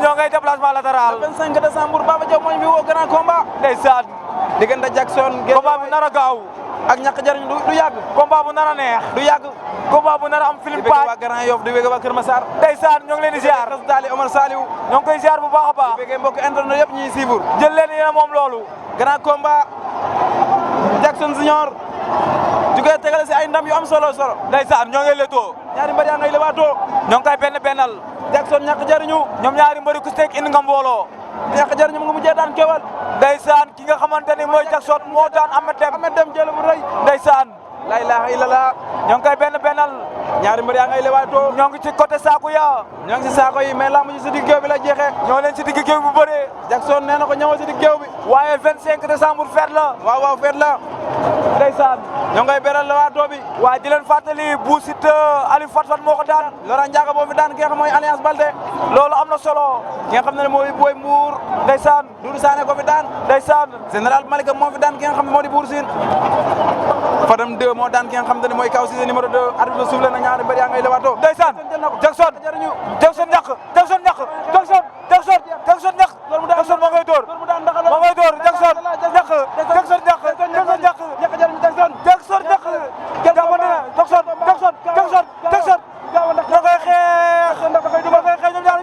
ñoo ngay déplacement latéral. le 25 décembre Baba Diaw moo ñu fi woo grand combat. ndeysaan. diggante Jackson. combat bu nar a gaaw. ak ñàkk jariñ du yàgg. combat bu nar a neex. du yàgg. combat bu nar a am film di bëgg waa Grand Yoff di bëgg waa Kër Massar. ndeysaan ñoo ngi leen di ziar. di bëgg Daali Omar Saliou. ñoo ngi koy ziar bu baax a baax. di bëgg mbokk internet yëpp ñuy suivre. jël leen yéen a moom loolu. grand combat Jackson Junior. jugee tegale si ay ndam yu am solo. ndeysaan ñoo ngi leetoo. ñaari mbër yaa ngay lewaatoo. ñoo ngi koy bennal. Jackson ñàkk jariñu. ñoom ñaari mbëri ku si nekk indi nga mbooloo. ñàkk jariñu mu ngi mujjee daan Kewal. ndeysaan ki nga xamante ni mooy Jackson moo daan Ahmed Deme jël bu rëy. ndeysaan. la ilaha illallah. ñoo ngi koy bennal. ñaari mbër yaa ngay lewaatoo. ñoo ngi ci côté saako ya. ñoo ngi si saako yi mais lamb ji si digg géew bi la jeexee. ñoo leen ci digg géew bu bëree. Jackson nee na ko ñëwal si digg géew bi. waaye 25 décembre fête la. waaw fête la. ndeysaan. ñoo ngay beral lewaatoo bi. waaye di leen fàttali Bou Siteu Aliou Fat Fat moo ko daan. Laurent Ndiaga boo fi daan ki nga xam mooy Alliance Baldé. loolu am na solo. ki nga xam ne mooy Boy Mbour. ndeysaan. Doudou Sané ko fi daan. ndeysaan. général Malika moo fi daan ki nga xam ne moo di Bour Sine. Fadam 2 moo daan ki nga xam ne mooy Kaw Cissé numéro 2. arbitre bi soufflé na ñaari mbër yaa ngay lewaatoo. ndeysaan. Jackson ñàkk. Jackson moo ngay door. moo ngay door Jackson ñàkk. Jackson ñàkk. Jackson ñàkk. gaaw na Jackson ñoo koy xeex ñoom ñaar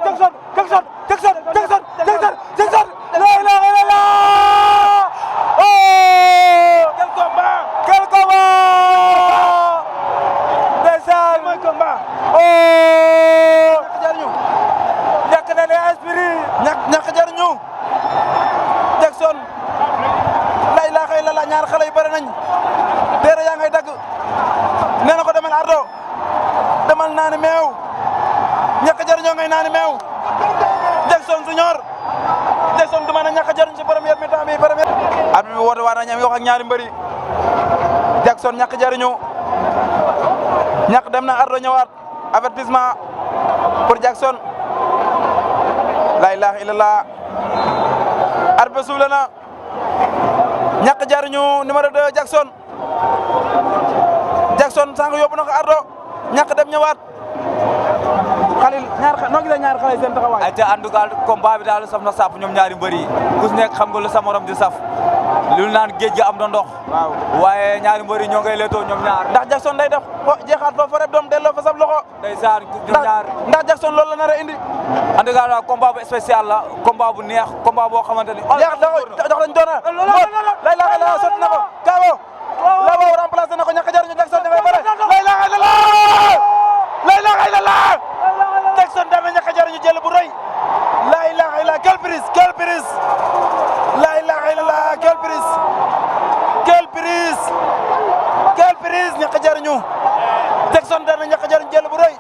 Jackson la ilaha illallah. oh quel combat ndeysaan mooy combat. oh ñàkk na ne esprit. ñàkk jariñu. Jackson la ilaha illallah ñaar xale yu bëri nañ. téere yaa ngay dagg. nee na ko demal ardo demal naani meew. ñàkk jariñoo ngay naani meew. Jackson Junior. Jackson du mën a ñàkk jariñ si première mi-temps bi première. arbitre bi woote waa na ñam wax ak ñaari mbëri. Jackson ñàkk jariñu. ñàkk dem na ardo ñëwaat. avertissement pour Jackson. la ilaha illallah. arbitre suufle na. ñàkk jariñu numéro 2 Jackson. Jackson sànq yóbbu na ko ardo ñàkk dem ñëwaat. Khalil noo gisee ñaari xale seen taxawaay. ay te en tout cas combat bi daal saf na sàpp ñoom ñaari mbër yi ku si nekk xam nga lu sa morom di saf lu naan géej gi am na ndox. waaw waaye ñaari mbër yi ñoo ngay leetoo ñoom ñaar. ndax Jackson day def jeexaat foofu rek doom delloo fa sab loxo. ndeysaan ñoom ñaar. ndax Jackson loolu la nar a indi. en tout cas combat bu spécial la combat bu neex combat boo xamante ni. jeex dox lañ doon la ilaha illallah sotti na ko Kawo. la boobu remplacé na ko ñàkk jariñu Jackson dafay bëre. la ilaha illallah. la ilaha illallah. Jackson daan na ñàkk jariñu jël bu rëy. la ilaha illallah quelle prise. la ilaha illallah quelle prise. ñàkk jariñu. Jackson daan na ñàkk jariñu jël bu rëy.